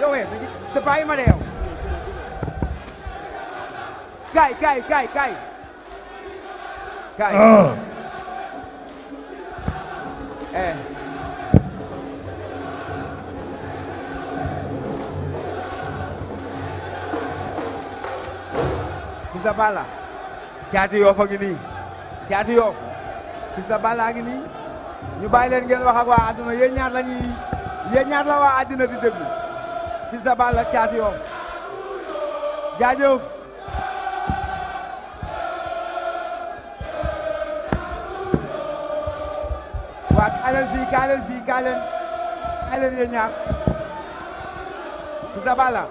yow te bàyyi ma de yow. Kaay. Fils de Balla. Caatu Yoff a ngi nii. Caatu Yoff. Fils de Balla a ngi nii. ñu bàyyi leen ngeen wax ak waa àdduna yéen ñaar la waa àddina di déglu. Fils de Balla Caatu Yoff. jaajëf. waa kaa leen yéen ñaar. Fils de Balla.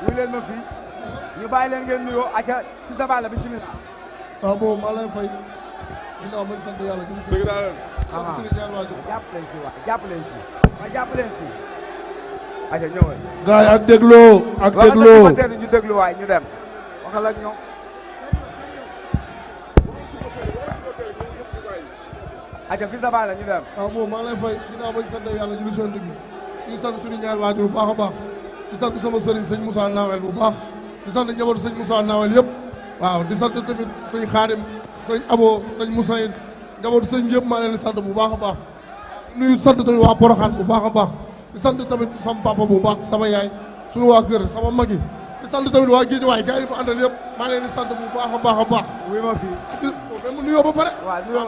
wuy leen ma fii. ñu bàyyi leen ngeen nuyoo aca Fils de Balla bismillah. waaw boobu maa lay fay. ginnaaw ma sant yàlla. dëgg naa leen. jàpp leen si. aca ñëwal. gars yi ak dégloo. ñu déglu waay ñu dem. waxal ak ñoom. aca Fils de Balla ñu dem. waaw boobu maa lay fay ginnaaw ma sant yàlla ñu son digg ñu sant suñu ñaar waajur bu baax a baax di sant sama sëriñ sëñ Moussa Nawel bu baax di sant njabootu sëñ Moussa Nawel yëpp waaw di sant tamit sëñ Xaadim sëñ Abo sëñ Moussa Yin njabootu sëñ yëpp maa leen di sant bu baax a baax nuyu sant tamit waa Porokhane bu baax a baax di sant tamit sama papa bu baax sama yaay suñu waa kër sama mag yi di sant tamit waa Guédiawaye gars yi ma àndal yëpp maa leen di sant bu baax a baax a baax. wuy ma fii. mais mu nuyoo ba pare. waaw nuyoo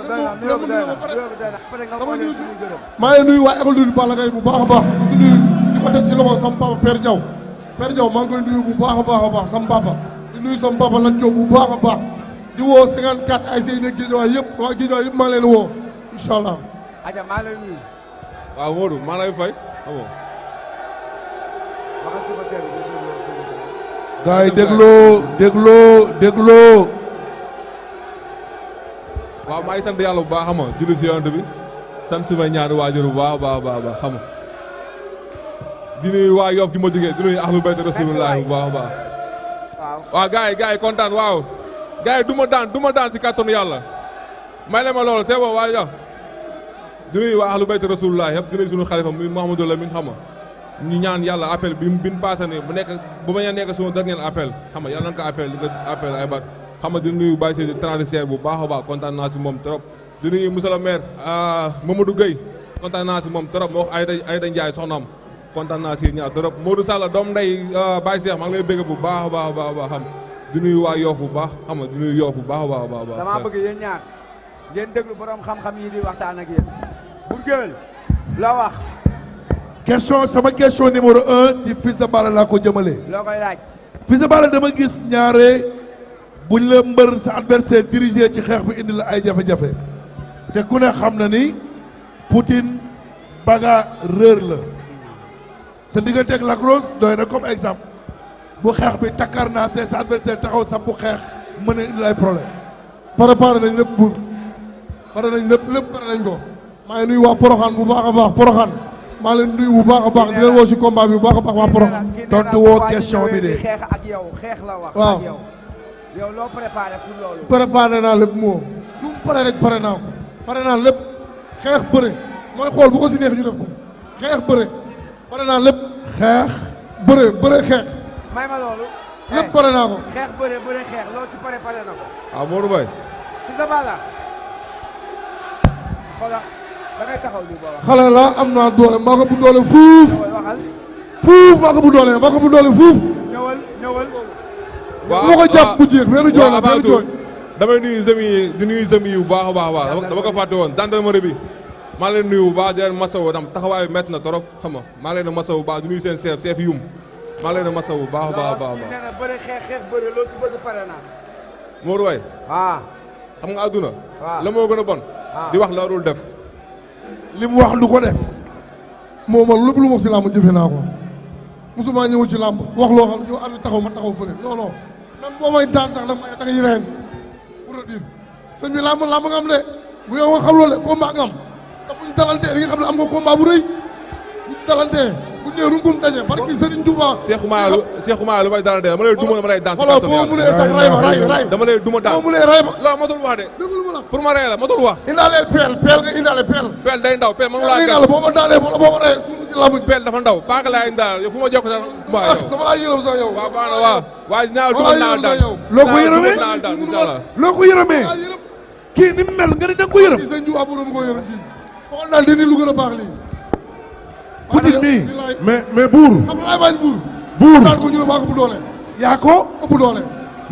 maa ngi nuyu waa école du Balla Gaye bu baax a baax si nuyu di ko teg si loxo sama papa Père Diaw maa ngi koy nuyu bu baax a baax a baax sama papa di nuyu sama papa Lat Diop bu baax a baax di woo 54 ay sey nekk Guédiawaye yëpp waa Guédiawaye yëpp maa leen woo incha allah. aja maa lay nuyu. waaw Modou maa lay fay. gars yi dégloo. waaw maa ngi sant yàlla bu baax xam nga julli si yonent bi sant sumay ñaari waajur bu baax xam nga di nuyu waa Yoff gi ma jógee di nuyu ahlu bayt rasulullah bu baax a baax. waaw gars yi kontaan waaw. gars yi du ma daan si kàttanu yàlla. may leen ma loolu c'est bon waaye jox di nuyu waa ahlu bayt rasulullah yëpp di nuyu suñu xalifa muy Mouhamadou Lamine xam nga ñu ñaan yàlla appel bi ñu passé ne bu ma nekk suma dernier appel xam nga yàlla na ko appel di ko appel ay bat xam nga di nuyu Baye Seydi transitaire bu baax a baax kontaan naa si moom trop di nuyu monsieur le maire Mamadou Gueye kontaan naa si moom trop moo wax Ayda Ndiaye soxnaam kontaan naa si ñaar trop Modou Sall doom nday Baye Cheikh maa ngi lay bëgg bu baax a baax xam di nuyu waa Yoff bu baax xam nga di nuyu Yoff bu baax a baax. damaa bëgg yéen ñaar ngeen déglu borom xam-xam yi di waxtaan ak yéen. Bour Gueweul loo wax. sama question numéro 1 ci Fils de Balla laa ko jëmale. loo koy laaj. Fils de Balla dama gis ñaare buñ la mbër sa adversaire dirigé ci xeex bi indi la ay jafe-jafe te ku ne xam na ni Poutine bagarreur la sa diggante ak Lac Rose doy na comme exemple bu xeex bi takkar naa see sa adversaire taxaw sax bu xeex mën a indi ay problème préparé nañ lépp pour pare nañ lépp pare nañ ko maa ngi nuyu waa Porokhane bu baax a baax Porokhane maa leen nuyu bu baax a baax di leen woo si combat bi bu baax a baax waa Porokhane tontu woo question bi de. xeex ak yow xeex la wax. waaw ak yow loo préparé pour loolu. préparé naa lépp moo lu mu pare rek pare naa ko pare naa lépp xeex bëre mooy xool bu ko si neex ñu def ko xeex bëre pare naa lépp xeex bëre xeex may ma loolu. lépp pare naa ko. xeex bëre xeex loolu si préparé na ko. waaw Modou Mbaye. Fils de Balla. xoolal da ngay taxaw lii boo wax. xale la am naa doole maa ko bu doole fuuf. waxal. fuuf maa ko bu doole fuuf. ñëwal. bu ma ko jàpp bu jeex feelu jooy la feelu jooy. damay nuyu zemi di nuyu zemi yu baax a baax dama ko fàtte woon gendarmerie bi maa leen nuyu bu baax di leen masawu dam taxawaay bi métti na trop xam nga maa leen masawu bu baax di nuyu seen chef yum maa leen masawu bu baax a baax. nee na bëre xeex bëre loolu si bëgg pare naa. Modou Mbaye. xam nga àdduna. la moo gën a bon. di wax la dul def. li mu wax du ko def. moom man lépp lu ma wax si làmb jëfe naa ko musuma ñëw ci làmb wax loo xam ñoo arbi taxaw ma taxaw fële non non même boo may daan sax dama da ngay reen pour dire sëñ bi làmb nga am de bu yow nga xam loolu de combat nga am te buñ talantee di nga xam ne am nga combat bu rëy buñ talantee buñ nee runkum daje barki Serigne Touba Cheikh Oumar lu may dalantee dama lay duma dama lay daan si voilà boo mu nee sax ray dama lay duma daan boo mu nee ray ma loolu matul wax de déglu ma la pour ma rey la matul wax indaaleel peel nga indaale peel day ndaw peel moom laa indaale boo ma daanee boo ma rey suuf si peel dafa ndaw paaka laay daal yow fu ma jokk dara waaw yow dama laa yërëm sax yow waaw baax na waaw waaye dinaa duma naa daal loo ko yërëmee daal inshallah loo ko yërëmee kii ni mu mel nga ne da nga ko yërëm sëñ Diouf aburo ko yërëm kii foog daal dina lu gën a baax lii Poutine mii mais buur xam nga laay bañ buur buur daan ko ñu ne maa ko ëpp doole yaa ko ëpp doole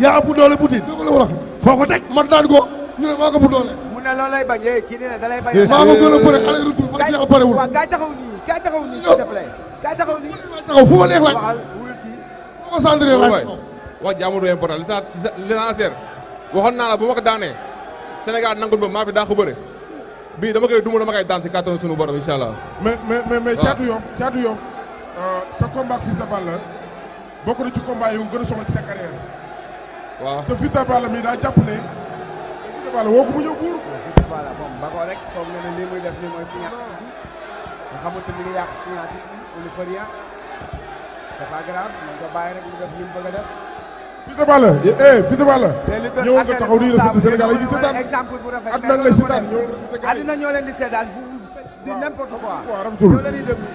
yaa ëpp doole Poutine dégg nga la wala foo ko teg man daan ko ñu ne maa ko ëpp doole mu ne loolu lay bañ kii nee na da lay bañ. maa ko gën a bëre aller retour fan jeexal parewul waaw kaay taxaw nii s'il te plaît kaay taxaw nii. taxaw fu ma neex laaj waxal wul kii. fu ma centré laaj wax jaamu du important l'essentiel waxoon naa la bu ma ko daanee Sénégal nangul ba maa fi daa ko bëre bii dama koy duma dama koy daan si kàttanu sunu borom incha allah. mais Thiatou Yoff sa combat ak Fils de Balla bokk na ci combat yu gën a soxla ci sa carrière. waaw te Fils de Balla mi daa jàpp ne Fils de Balla woo ko mu ñëw buur. voilà moom ba ko rek foog na ne lii muy def nii mooy signature bi nga xamante ni ngi yàq signature bi on ne peut rien c'est pas grave nañ ko bàyyi rek mu def li mu bëgg a def. Fils de Balla Fils de Balla ñëwoon nga taxaw nii respecté Sénégal yi di seetaan exemple bu rafet àdduna lay seetaan ñëwoon respecté gars yi àdduna ñoo leen di seetaan di n'importe quoi. waaw rafetul ñoo leen di déglu.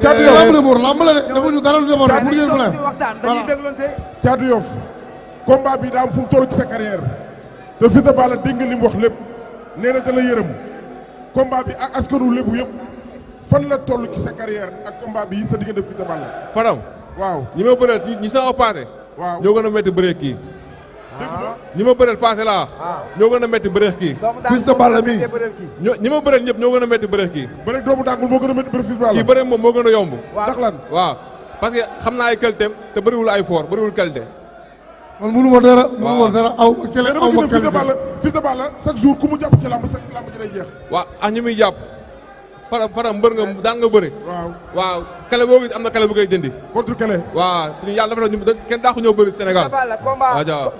Thiatou Yoff lamb de mor lamb la de defuñu dara lu demoon pour ngeen ko ci waxtaan dañuy déglonte. Thiatou Yoff combat bi daa am fu mu toll ci sa carrière te Fils de Balla dégg nga li mu wax lépp nee na da la yërëm combat bi ak askanu lébu yëpp fan la toll ci sa carrière ak combat bi sa diggante Fils de Balla. Fadam waaw ñi ma bëreel ñi sama paase. waaw ñoo gën a métti bëree kii. dégg nga ñi ma bëreel paase laa. ñoo gën a métti bëree kii. Fils de Balla mi ñi ma bëreel ñëpp ñoo gën a métti bëree kii. bëre doomu dàngul moo gën a métti bëre Fils de Balla. kii bëree moom moo gën a yomb. ndax lan waaw parce que xam naa ay qualité te bëriwul ay fort bëriwul qualité. man mënu ma dara mënu ma dara aw ma kele aw ma Fils de qualité Fils de Balla chaque jour ku mu jàpp ci làmb sa làmb ci day jeex. waaw ak ñi muy jàpp Fadam mbër nga daan nga bëri. waaw waaw kale boo gis am na kale bu koy jëndi. contre Kele. waaw te yàlla dafa ñu kenn daaxu ñëw bëri Sénégal.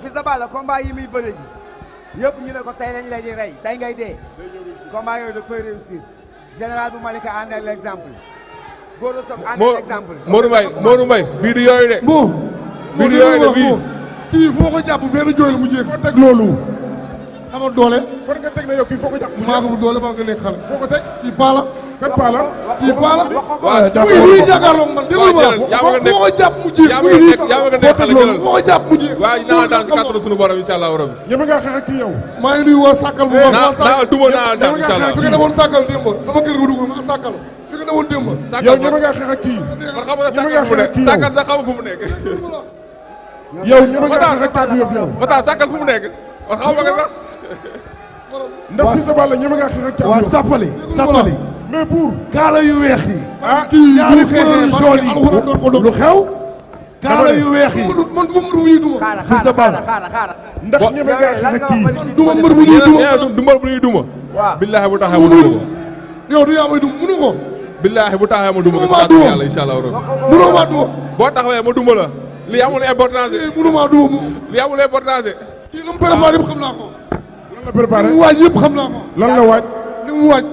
Fils de Balla combat yi muy bëre ji yëpp ñu ne ko tey lañ lay di rey tey ngay dee combat yooyu da koy réussir général bu Malika ànd ak l'exemple Goro Sock ànd ak l'exemple Modou Mbaye bii du yooyu de moo bii du yooyu de bii kii foo ko jàpp benn jooy la mu jéeg foo teg loolu. sama doole fan nga teg na yow kii foo ko jàpp. maa ko bu doole maa nga nekk xale foo ko teg. kii paala kan paala. kii paala waaw muy lii jàkkaarloog man déglu ma foo ko jàpp mu jéeg muy lii yaa ma nga nekk xale jëlal foo ko jàpp mu jéeg waaw naa daan si kàttanu sunu borom incha allah rabbi ñeme ngaa xeex ak kii yow. maa ngi nuyu waa Sàkkal bu baax waa naa Sàkkal duma naa daan incha allah fi nga demoon Sàkkal démb sama kër nga dugg maa Sàkkal fi nga demoon démb yow ñeme ngaa xeex ak kii. man xam nga ñeme ngaa xeex ak kii yow. sàkkal sax xam fu mu nekk yow ñeme ngaa xeex ak Thiatou Yoff yow. Mata sàkkal fu mu nekk man xam nga sax ndax Fils de Balla ñeme ngaa xeex ak Thiatou waa Yoff. Sappali mais buur. kaala yu weex yi kii ñaari bu xeexee couleur jaune alxuraan doon ko yi lu xew kaala yu weex yi man du ma mbër bu ñuy duma Fils de Balla ndax ñeme ngaa xeex ak kii. du ma mbër bu ñuy duma du mbër bu ñuy duma waaw billaahi bu taxee ma duma ko yow du yaa may duma mënu ko billaahi bu taxee ma duma ko si Mënoo maa kàttanu duma. yàlla incha allah rabbi mënoo maa duma boo taxawee ma duma la li amul importance de mënu maa duma li amul importance de kii lu mu préparé yëpp xam naa ko lan la préparé li mu waaj yëpp xam naa ko lan la waaj. li mu waaj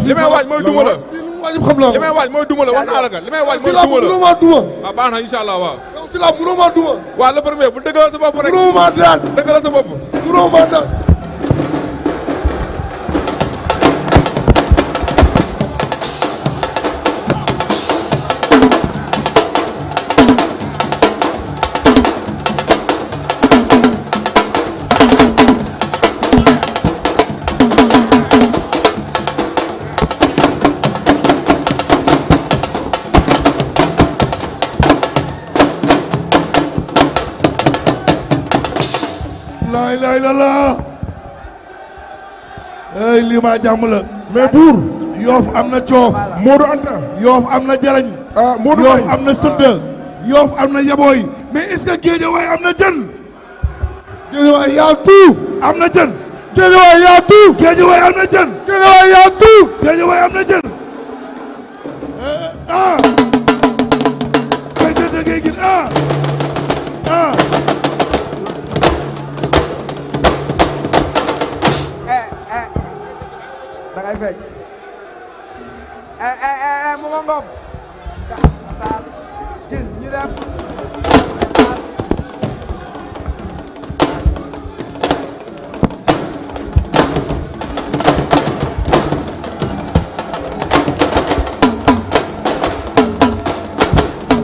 li may waaj mooy duma la kii li mu waaj yëpp xam naa li may ko waaj mooy duma la wax naa la ka li may waaj si mooy laa duma la mënoo maa duma waaw baax na incha allah waaw yow si laa mënoo maa duma waaw le premier bu dëggal sa bopp rek mënoo maa daan dëggal sa bopp mënoo maa daan laa ilaaha illallaah ay lii maa jàmm la mais buur. Yoff am na coof Modou Anta. Yoff am na jarañ Modou Yoff Mbaye. am na sëdd Yoff am na yabooy mais est-ce que Guédiawaye am na jën Guédiawaye yaa tout am na jën Guédiawaye yaa tout Guédiawaye am na jën Guédiawaye yaa tout Guédiawaye am na jën ah